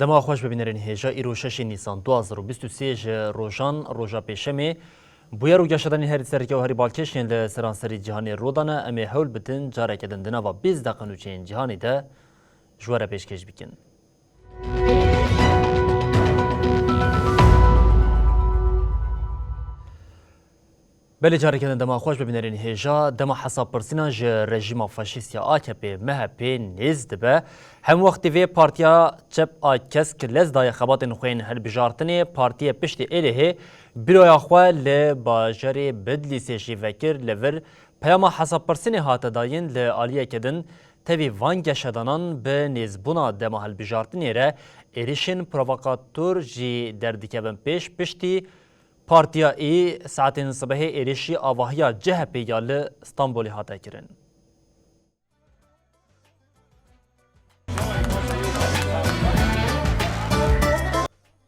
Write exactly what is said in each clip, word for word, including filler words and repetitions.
Dema xweş bibînerên hêja, îro şeşê Nîsan du hazar û bîst û sê ji rojan, roja pêşemê, bûyer û geşedanên herî sereke û herî balkêş yên li seranserî cîhanê rû dane, em ê hewl bidin careke din di nava bîst deqe nûçeyên cîhanê de ji we re pêşkêş bikin. Belê, careke din dema xweş bibînerên hêja. Dema hesabpirsîna ji rejîma faşîst ya A K P M H P nêz dibe, hemwextî vê partiya çep a Kesk lez daye xebatên xwe yên hilbijartinê. Partiyê piştî Êlihê bîroya xwe li bajarê Bidlîsê jî vekir. Li vir peyama hesabpirsînê hate dayîn. Li aliyeke din tevî van geşedanan bi nêzbûna dema hilbijartinê re êrişên provokator jî derdikevin pêş. Piştî Partiya Î saetên sibehê êrişî avahiya C H P ya li Stenbolê hate kirin.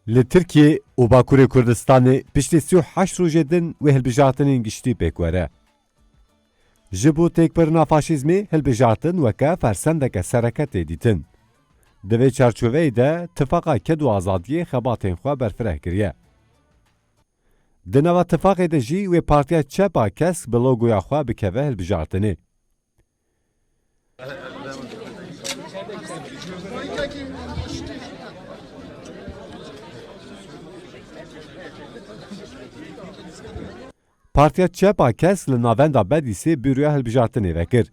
Li Tirkiye û Bakurê Kurdistanê piştî sî û heşt rojê din wê hilbijartinên giştî pêk were. Ji bo têkbirina faşîzmê hilbijartin weke fersendeke sereke tê dîtin. Di vê çarçoveyê de Tifaqa Ked û Azadiyê xebatên xwe berfireh kiriye. Di nava tifaqê de jî wê Partiya Çep a Kesk bi logoya xwe bikeve hilbijartinê. Partiya Çep a Kesk li navenda Bedîsê bîroya hilbijartinê vekir.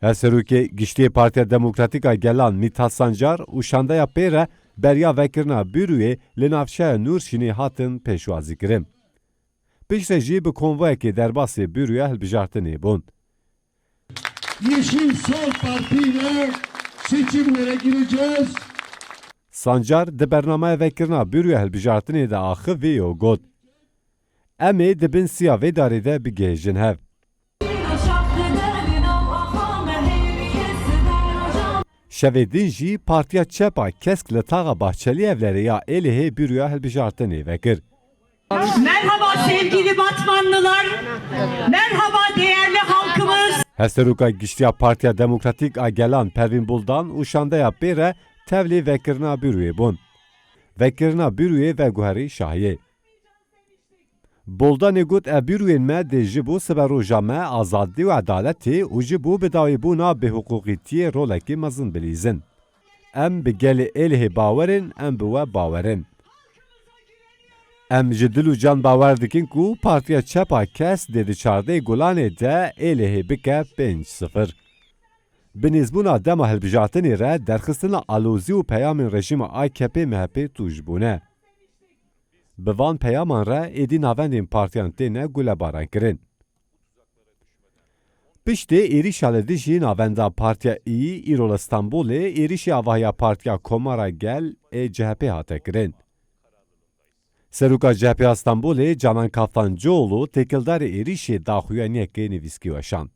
Hevserokê Giştî yê Partiya Demokratîk a Gelan Mîthat Sancar û şandeya pê re beriya vekirina bîroyê li navçeya Nûrşînê hatin pêşwazîkirin. Piştre jî bi konvoyekê derbasî bîroya hilbijartinê bûn. Yeşil Sol Parti ile seçimlere gireceğiz. Sancar di bernameya vekirina bîroya hilbijartinê de axivî û got, Em ê di bin siya vê darê de bigihêjin hev. Şevê din jî Partiya Çep a Kesk li taxa Bahçelievlerê ya Êlihê bîroya hilbijartinê vekir. Merhaba sevgili Batmanlılar. Merhaba değerli halkımız. Hevseroka Giştî ya Partiya Demokratîk a Gelan Pervîn Buldan û şandeya pê re tevlî vekirina bîroyê bûn. Vekirina bîroyê veguherî şahiyê. Boldanê got, Ev bîroyên me dê ji bo siberoja me, azadî û edaletê û ji bo bidawîbûna bêhiqûqîtiyê rolekî mezin bilîzin. Em bi gelê Êlihê bawer in, em bi we bawer in. Em ji dil û can bawer dikin ku Partiya Çep a Kesk dê di çardeh Gulanê de Êlihê bike pênc sifir. Bi nêzbûna dema hilbijartinê re derxistina alozî û peyamên rejîma A K P M H P tûj bûne. Bi van peyaman re êdî navendên partiyan têne gulebarankirin. Piştî êrîşa li dijî navenda Partiya Î, îro li Stenbolê êrîşî avahiya Partiya Komara Gel ê C H P hate kirin. Seroka C H P ya Stenbolê Canan Kaftancıoğlu têkildarê êrîşê daxuyaniyekê nivîskî weşand.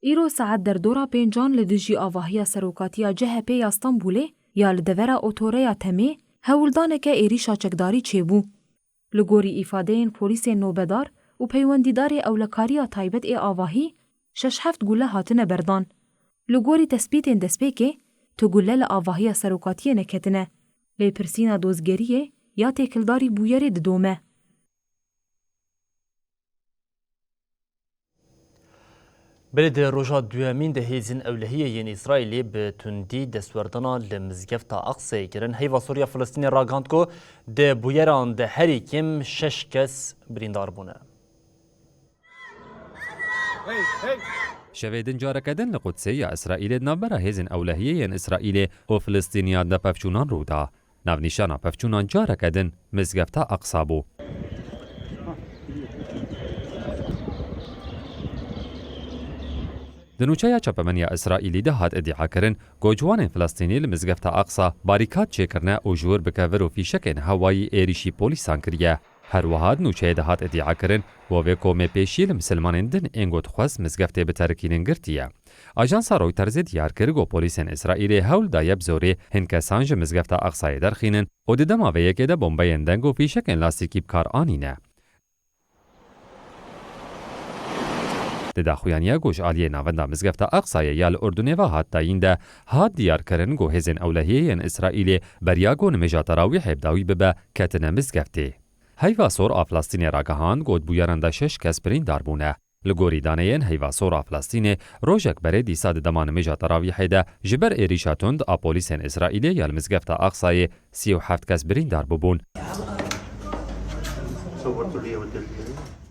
Îro saet derdora pêncan li dijî avahiya serokatiya C H P ya Stenbolê ya li devera otoreya Temê hewldaneke êrîşa çekdarî çêbû. Li gorî îfadeyên polîsên nobedar û peywendîdarê ewlekariya taybet ê avahî şeş heft gule hatine berdan. Li gorî tespîtên destpêkê tu gule li avahiya serokatiyê neketine. Lêpirsîna dozgeriyê ya têkildarî bûyerê didome. Belê di roja duyemîn de hêzên ewlehiyê yên Îsraîlê bi tundî destwerdana li mizgefta Aqsayê kirin. Heyva Sûriya Filistînê ragihand ku di bûyeran de herî kêm şeş kes birîndar bûne. Şevê din careke din li Qudsê ya Îsraîlê di navbera hêzên ewlehiyê yên Îsraîlê û Filistîniyan de pevçûnan rû da. Navnîşana pevçûnan careke din Mizgefta Aqsa bû. Di nûçeya çapemeniya Îsraîlî de hat îdiakirin ku ciwanên Filistînî li Mizgefta Aqsa barîkat çêkirine û ji wir bi kevir û fîşekên hewayî êrîşî polîsan kiriye. Her wiha di nûçeyê de hat îdiakirin ku vê komê pêşî li misilmanên din ên ku dixwest mizgeftê biterikînin girtiye. Ajansa Reutersê diyar kir ku polîsên Îsraîlê hewl daye bi zorê hin kesan ji Mizgefta Aqsayê derxînin û di dema vê yekê de bombeyên deng û fîşekên lastîkî bi kar anîne. Di daxuyaniya ku ji aliyê navenda Mizgefta Aqsayê ya li Urdunê ve hat dayîn de, hat diyarkirin ku hêzên ewlehiyê yên Îsraîlê beriya ku nimêja terawîhê bi dawî bibe, ketine mizgeftê. Heyva Sor a Filistînê ragihand ku di bûyeran de şeş kes birîndar bûne. Li gorî daneyên Heyva Sor a Filistînê, rojek berê dîsa di dema nimêja terawîhê de ji ber êrîşa tund a polîsên Îsraîlê ya li Mizgefta Aqsayê sî û heft kes birîndar bûbûn.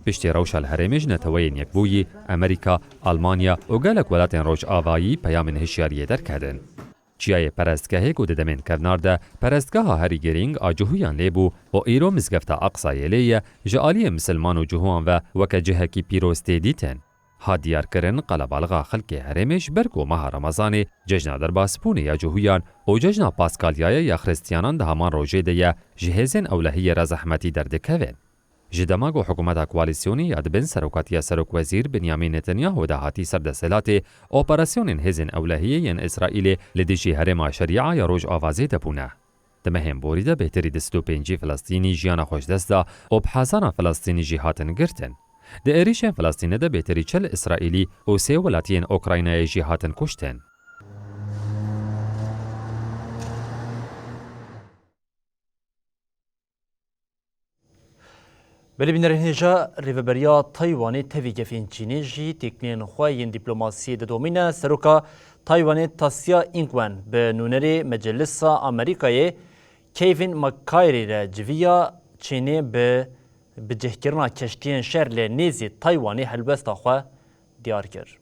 Piştî rewşa li herêmê ji Neteweyên Yekbûyî, Amerîka, Almanya û gelek welatên Rojavayî peyamên hişyariyê derketin. Çiyayê perestgehê ku di demên kevnar de perestgeha herî girîng a cihûyan lê bû û îro Mizgefta Aqsayê lê ye, ji aliyê misilman û cihûyan ve weke cihekî pîroz tê dîtin. Hat diyarkirin, qelebalixa xelkê herêmê ji ber ku meha Remezanê, cejna derbasbûnê ya cihûyan û cejna Paskalyayê ya Xristiyanan di heman rojê de ye, ji hêzên ewlehiyê re zehmetî derdikevin. Ji dema ku hikûmeta koalîsyonî ya di bin serokatiya serokwezîr Binyamîn Netanyahu de hatî ser desthilatê, operasyonên hêzên ewlehiyê yên Îsraîlê li dijî herêma Şerîa ya Rojavazê de bûne. Di mehên borî de bêhtirî du sed û pêncî Filistînî jiyana xwe ji dest da û bi hezaran Filistînî jî hatin girtin. Di êrîşên Filistînê de bêhtirî çil Îsraîlî û sê welatiyên Ukraynayê jî hatin kuştin. Belê bînerên hêja, rêveberiya Taywanê tevî gefên Çînê jî têkiliyên xwe yên dîplomasiyê didomîne. Seroka Taywanê Tasia Ing-wen bi nûnerê Meclisa Amerîkayê Kevin McCarthy re civiya Çînê bi bicihkirina keştiyên şer li nêzî Taywanê helwesta xwe diyar kir.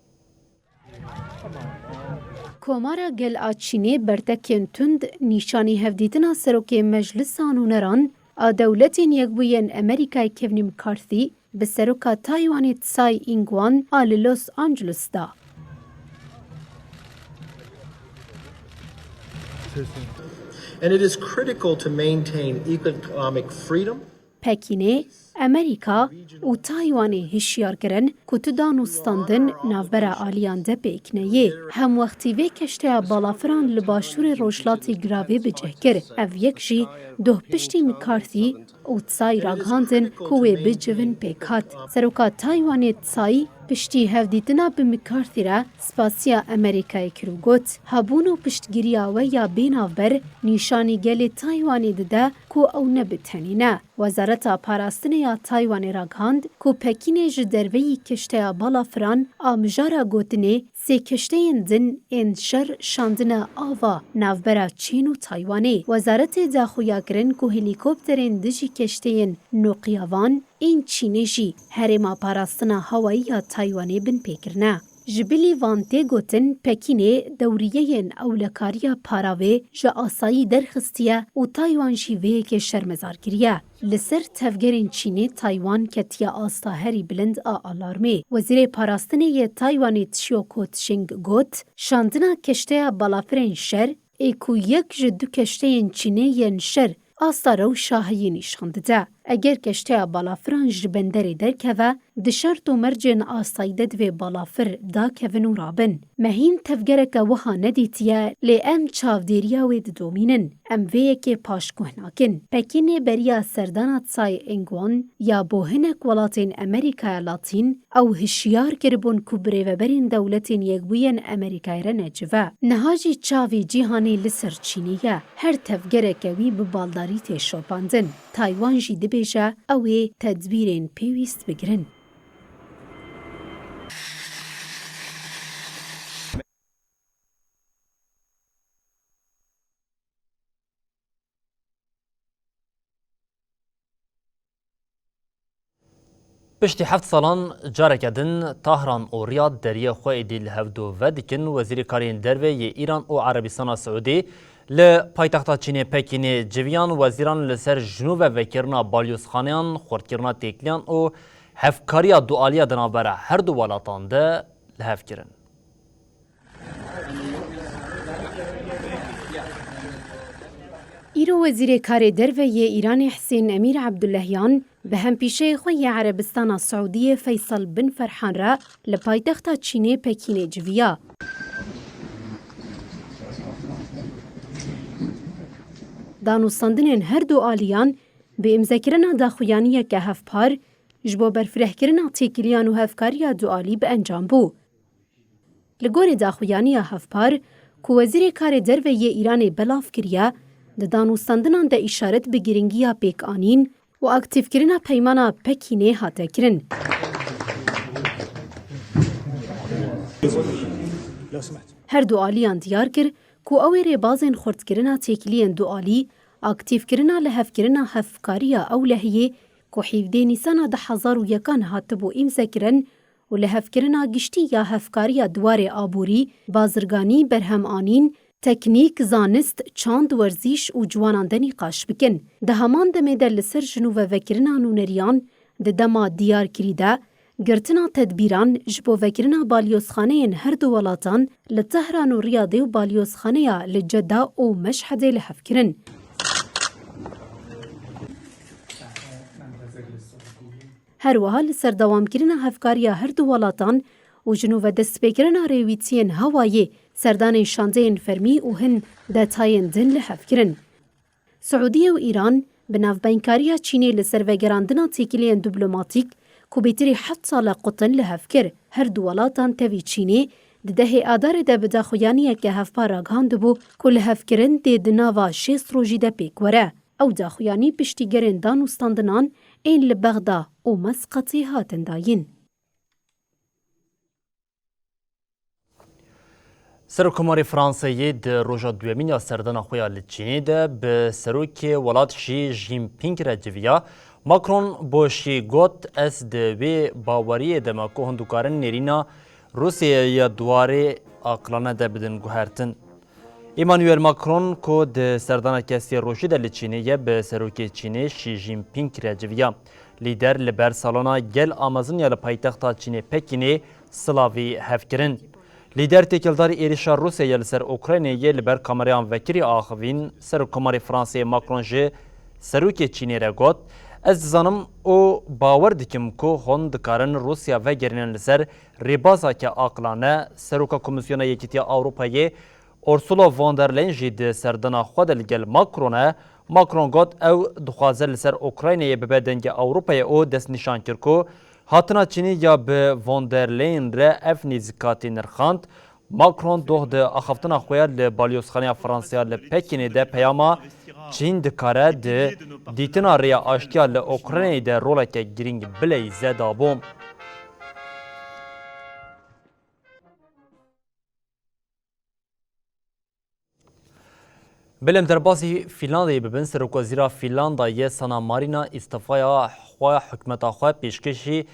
Komara Gel a Çînê bertekên tund nîşanî hevdîtina serokê Meclisa Nûneran a Dewletên Yekbûyên Amerîkayê Kevin McCarthy bi seroka Taywanê Tsai Ing-wen a li Los Angeles da. And it is critical to maintain economic freedom. Pekînê, Amerîka û Taywanê hişyar kirin ku tu danûstandin navbera aliyan de pêk neyê. Hemwextî vê keşteya balafiran li başûrê rojhilatê giravê bi cih kir. Ev yek jî doh piştî McCarthy û Tsai ragihandin ku wê bicivin pêk hat. Seroka Taywanê Tsai piştî hevdîtina bi McCarthy re spasiya Amerîkayê kir û got, hebûn û piştgiriya we ya bênavber nîşanî gelê Taywanê dide ku ew ne bi tenê ne. Wezareta Parastinê ya Taywanê ragihand ku Pekînê ji derveyî keşteya balafiran a mijara gotinê sê keşteyên din ên şer şandine ava navbera Çîn û Taywanê. Wezaretê daxuya kirin ku helîkopterên dijî keşteyên noqyavan ên Çînê jî herêma parastina hewayî ya Taywanê binpê kirine. Ji bilî van tê gotin, Pekînê dewriyeyên ewlekariya paravê ji asayî derxistiye û Taywan jî vê yekê şermezar kiriye. Li ser tevgerên Çînê Taywan ketiye asta herî bilind a alarmê. Wezîrê Parastinê yê Taywanê Chiu Kuo-ching got, şandina keşteya balafirên şer ê ku yek ji du keşteyên Çînê yên şer asta rewşa heyî nîşan dide. Eger keşteya balafiran ji benderê derkeve, di şert û mercên asayî de divê balafir dakevin û rabin. Me hîn tevgereke wiha nedîtiye, lê em çavdêriya wê didomînin. Em vê yekê paşguh nakin. Pekînê beriya serdana Tsai Ing-wen ya bo hinek welatên Amerîkaya Latîn, ew hişyar kiribûn ku bi rêveberên Dewletên Yekbûyên Amerîkayê re necive. Niha jî çavê cîhanê li ser Çînê ye. Her tevgereke wî bi baldarî tê şopandin. Taywan jî dibêje ew ê tedbîrên pêwîst bigirin. Piştî heft salan careke din Tahran û Riyad deriyê xwe êdî li hevdu vedikin. Wezîrê Karên Derve yê Îran û Erebistana Siûdî li paytexta Çînê Pekînê civiyan. Wezîran li ser ji nû ve vekirina balyozxaneyan, xurtkirina têkiliyan û hevkariya dualiya di navbera her du welatan de li hev kirin. Îro Wezîrê Karê Derve yê Îranê Hisên Emîr Ebdullahyan bi hempîşeyê xwe yê Erebistana Siûdiyê Feysal bin Ferhan re li paytexta Çînê Pekînê civiya. Danûstandinên her du aliyan bi îmzekirina daxuyaniyeke hevpar ji bo berfirehkirina têkiliyan û hevkariya dualî bi encam bû. Li gorî daxuyaniya hevpar ku Wezîrê Karê Derve yê Îranê belav kiriye, di danûstandinan de îşaret bi girîngiya pêkanîn û aktîfkirina peymana Pekînê hate kirin. Her du aliyan diyar kir ku ew ê rêbazên xurtkirina têkiliyên dualî, aktîfkirina lihevkirina hevkariya ewlehiyê ku hevdeh Nîsana du hezar û yekan hatibû îmzekirin û lihevkirina giştî ya hevkariya di warê aborî, bazirganî, berhemanîn, teknîk, zanist, çand, werzîş û ciwanan de nîqaş bikin. Di heman demê de li ser jinûvevekirina nûneriyan di dema diyarkirî de, girtina tedbîran ji bo vekirina balyozxaneyên her du welatan li Tehran û Riyadê û balyozxaneya li Ceda û Meşhedê li hev kirin. Her wiha li ser dewamkirina hevkariya her du welatan û ji nû ve destpêkirina rêwîtiyên hewayê, serdanên şandeyên fermî û hin detayên din li hev kirin. Siûdiye û Îran bi navbeynkariya Çînê li ser vegerandina têkiliyên diplomatîk ku bêtirî heft sal e qutin li hev kir. Her du welatan tevî Çînê di dehê Adarê de bi daxuyaniyeke hevpar ragihandibû ku lihevkirin dê di nava şêst rojî de pêk were. Ew daxuyanî piştîgerên danûstandinan ên li Bexda û Mesqetê hatin dayîn. Serokkomarê Fransayê di roja duyemîn ya serdana xwe ya li Çînê de bi serokê welat Xi Jinping re civiya. Macron bo Xi got, ez di wê baweriyê de me ku hûn dikarin nêrîna Rûsyayê ya di warê aqilane de bidin guhertin. Emmanuel Macron ku di serdaneke sê rojî de li Çînê ye, bi serokê Çînê Xi Jinping re civiya. Lîder li ber salona gel a mezin ya li paytexta Çînê Pekînê silavî hev kirin. Lîder têkildarî êrişa Rûsyayê li ser Ukraynayê li ber kamerayan vekirî axivîn. Serokkomarê Fransayê Macron ji serokê Çînê re got, ez dizanim û bawer dikim ku hûn dikarin Rûsya vegerînin li ser rêbazeke aqilane. Seroka Komîsyona Yekîtiya Ewropayê Ursula von der Leyen jî di serdana xwe de li gel Macron e. Macron got, ew dixwaze li ser Ukraynayê bibe dengê Ewropayê û destnîşan kir ku hatina Çînê ya bi von der Leyen re ev nêzîkatî nirxand. Macron doh di axaftina xwe ya li balyozxaneya Fransa ya li Pekînê de peyama Çîn dikare di dîtina rêya aştiya li Ukraynayê de roleke girîng bileyze dabû. Belê em derbasî Fînlandayê bibin, Serokwezîra Fînlandayê Sanna Marîna îstîfaya xwe, hikûmeta xwe pêşkêşî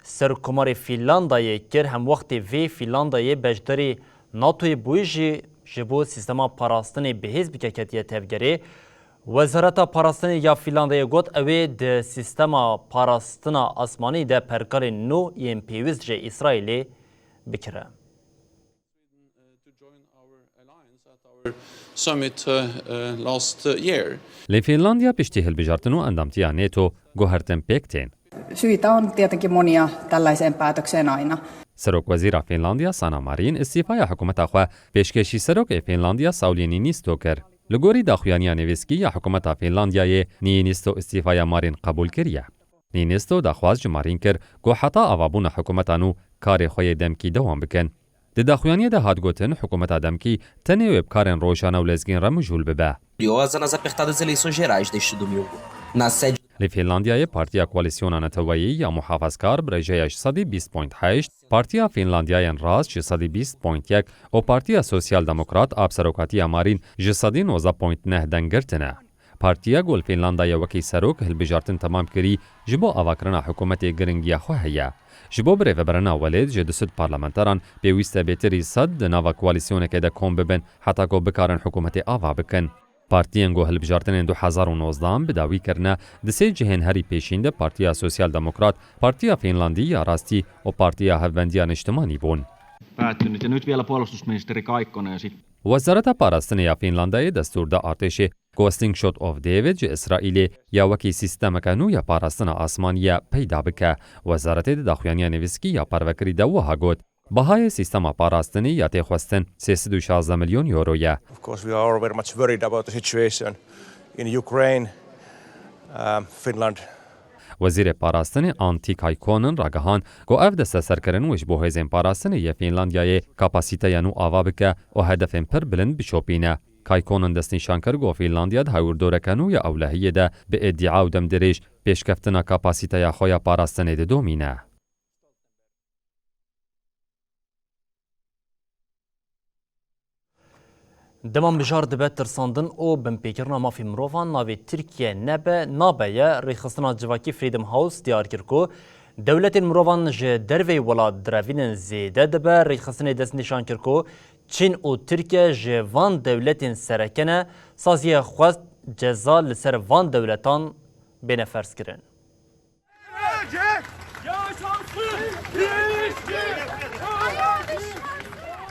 Serokkomarê Fînlandayê kir. Hemwextê vê Fînlandayê beşdarî NATOyê bûyî jî ji bo sîstema parastinê bihêz bike ketiye tevgerê. Wezareta Parastinê ya Fînlandayê got, ew ê di sîstema parastina asmanî de pergalên nû yên pêwîst ji Îsraîlê bikire. To join our alliance at our summit uh, uh, last year. Lê Fînlandiya piştî hilbijartin û endamtiya NATO guhertin pêk tên. Syitä on tietenkin monia tällaiseen päätökseen aina. Serokwezîra Fînlandiya Sanna Marin îstîfaya hikûmeta xwe pêşkêşî Serokê Fînlandiya Sauli Niinisto kir. Li gorî daxuyaniya nivîskî ya hikûmeta Fînlandiyayê, Niinisto îstîfaya Marin qebûl kiriye. Niinisto daxwaz ji Marin kir ku heta avabûna hikûmeta nû karê xwe yê demkî dewam bikin. Di daxuyaniyê de hat gotin, hikûmeta demkî tenê wê bi karên rojane û lezgîn re mijûl bibe. Li Fînlandiyayê Partiya Koalîsyona Neteweyî ya Muhafazkar bi rêjeya ji sedî bîst point heşt, Partiya Fînlandiyayên Rast ji sedî bîst point yek û Partiya Sosyal Demokrat a bi serokatiya Marin ji sedî nozdeh point neh deng girtine. Partiya ku li Fînlandayê wekî serok hilbijartin temam kirî, ji bo avakirina hikûmetê giringiya xwe heye. Ji bo birêveberina welêt ji du sed parlamenteran pêwîst e bêtirî sed di nava koalîsyonekê de kom bibin heta ku bikarin hikûmetê ava bikin. Partiyên ku hilbijartinên du hezar û nozdeh bi dawî kirine, di sê cihên herî pêşîn de Partiya Sosyal Demokrat, Partiya Fînlandî ya Rastî û Partiya Hevbendiya Niştimanî bûn. päättynyt. Ja nyt vielä puolustusministeri Kaikkonen ja sitten Wezareta Parastinê ya Fînlandayê destûr da artêşê ku Slingshot of David ji Îsraîlê ya wekî sîstemeke nû ya parastina asmanî ye peyda bike. Wezaretê di daxuyaniya nivîskî ya parvekirî de wiha got, Bahayê sîstema parastinê ya tê xwestin sê sed û şazdeh milyon euro ye. Of course, we are all very much worried about the situation in Ukraine, um, Finland. Wezîrê Parastinê Antti Kaikkonen ragihand ku ev desteserkirin wê ji bo hêzên parastinê yê Fînlandiyayê kapasiteya nû ava bike û hedefên pir bilind bişopîne. Kaikkonen destnîşan kir ku Fînlandiya di hawirdoreke nû ya ewlehiyê de bi îdia û demdirêj pêşkeftina kapasiteya xwe ya parastinê didomîne. Dema mijar dibe tirsandin û binpêkirina mafê mirovan navê Tirkiye nebe, nabe ye, rêxistina civakî Freedom House diyar kir ku dewletên mirovan ji derveyî welat direvînin zêde dibe. Rêxistinê destnîşan kir ku Çîn û Tirkiye ji van dewletên sereke ne, saziyê xwest ceza li ser van dewletan bêne ferzkirin.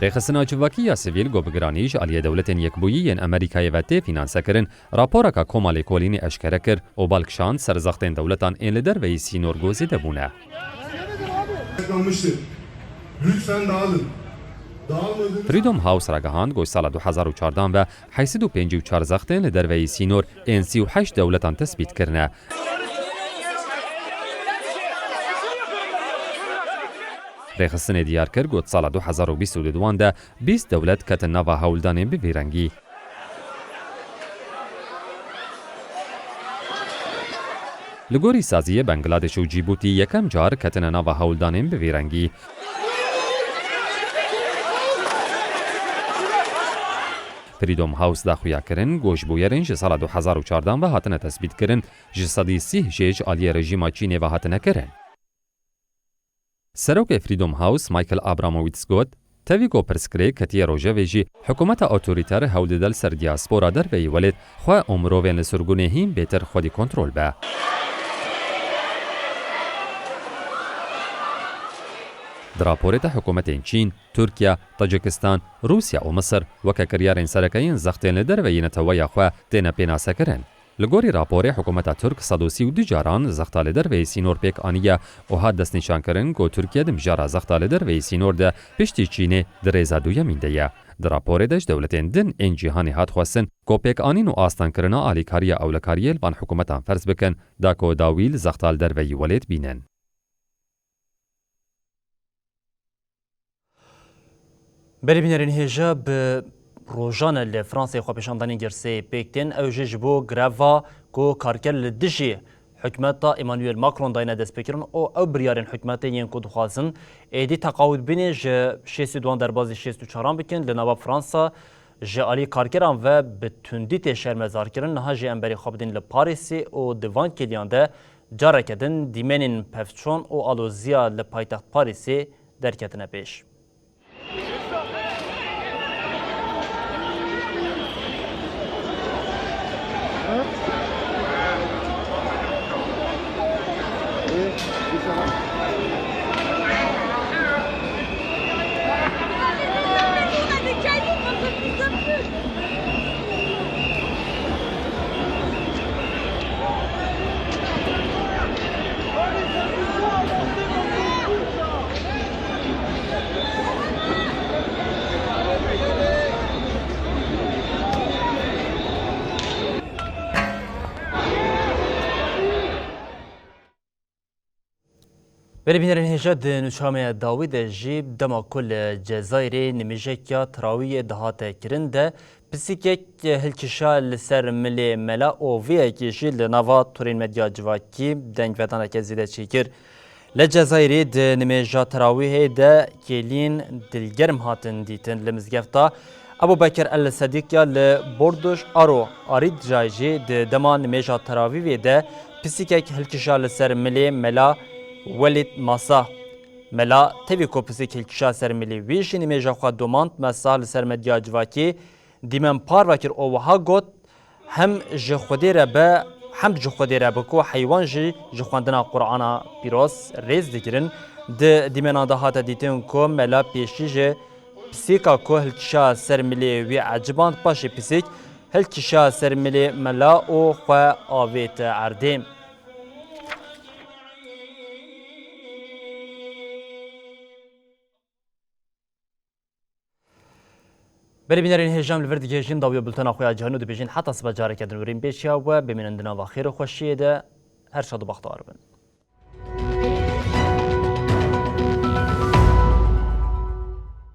Rêxistina civakî ya sivîl ku bi giranî ji aliyê Dewletên Yekbûyî yên Amerîkayê ve tê fînansekirin, raporeka Koma Lêkolînê eşkere kir û bal kişand ser zextên dewletan ên li derveyî sînor ku zêde bûne. Lütfen dağılın. Dağılmadığınız Freedom House ragihand ku ji sala du hezar û çardan ve heşt sed û pêncî û çar zextên li derveyî sînor ên sî û heşt dewletan tespît kirine. Rêxistinê diyar kir ku di sala du hezar û bîst û duwan de bîst dewlet ketin nava hewldanên bi vî rengî. Li gorî saziyê Bangladeş û Cîbûtî yekem car ketine nava hewldanên bi vî rengî. Freedom House da xuya kirin ku ji bûyerên ji sala du hezar û çardan ve hatine tespîtkirin, ji sedî sî jê ji aliyê rejîma Çînê ve hatine kirin. Serokê Freedom House Michael Abramowitz got, Tevî ku pirsgirêk ketiye rojevê jî, hikûmeta otorîter hewl dide li ser diaspora derveyî welêt xwe û mirovên li sirgûnê hîn bêtir xwedî kontrol be. Di raporê de hikûmetên Çîn, Tirkiye, Tacikistan, Rûsya û Misir weke kiryarên sereke yên zextên li derveyî neteweya xwe têne pênasekirin. Li gorî raporê hikûmeta Tirk sed û sî û du caran zexta li derveyî sînor pêk aniye û hat destnîşankirin ku Tirkiye di mijara zexta li derveyî sînor de piştî Çînê di rêza duyemîn de ye. Di raporê de ji dewletên din ên cîhanê hat xwestin ku pêkanîn û astengkirina alîkariya ewlekariyê li van hikûmetan ferz bikin, da ku dawî li zexta li derveyî welêt bînin. Berê bînerên hêja bi rojan e li Fransayê xwepêşandanên girseyê pêk tên. Ew jî ji bo greva ku karker li dijî hikûmeta Emmanuel Macron dayne destpêkirin û ew biryarên hikûmetê yên ku dixwazin êdî teqawûd bînê ji şêst û duan derbazî şêst û çaran bikin li nava Fransa ji alî karkeran ve bi tundî tê şermezarkirin. Niha jî em berê xwe bidin li Parîsê û di van kêliyan de careke din dîmenên pevçûn û aloziya li paytext Parîsê derketine pêş. Berê bînerên hêja di nûçameya dawî de jî dema ku li Cezayirê nimêjekiya tirawiyê dihate kirin de pisîkek hilkişa li ser milê mela û vê yekê jî li nava torên medya civakî dengvedaneke zêde çêkir. Li Cezayirê di nimêja tirawihê de kêliyên dilgerm hatin dîtin. Li mizgefta Ebû Bekir El Sedîk ya li Borduj Aro Arîdja jî di dema nimêja tirawîvê de pisîkek hilkişa li ser milê Mela Welîd Masa. Mela tevî ku pisîk hilkişa ser milê wî jî nimêja xwe domand Mesa li ser medya civakî dîmen parve kir û wiha got, Hem ji Xwedê re be, hemd ji Xwedê re be ku heywan jî ji xwendina Qur'ana Pîroz rêz digirin. Di dîmena de hate dîtin ku mela pêşî ji Pisîka ku hilkişa ser milê wî eciband, paşê pisîk hilkişa ser milê mela û xwe avête erdê. Belê bînerên hêja, em li vir digihêjin dawiya bultena xwe ya cîhanî û dibêjin heta sibe careke din wir ên pêşiya we bimînin di nava xêr û xweşiyê de. Her şad û bextewar bin.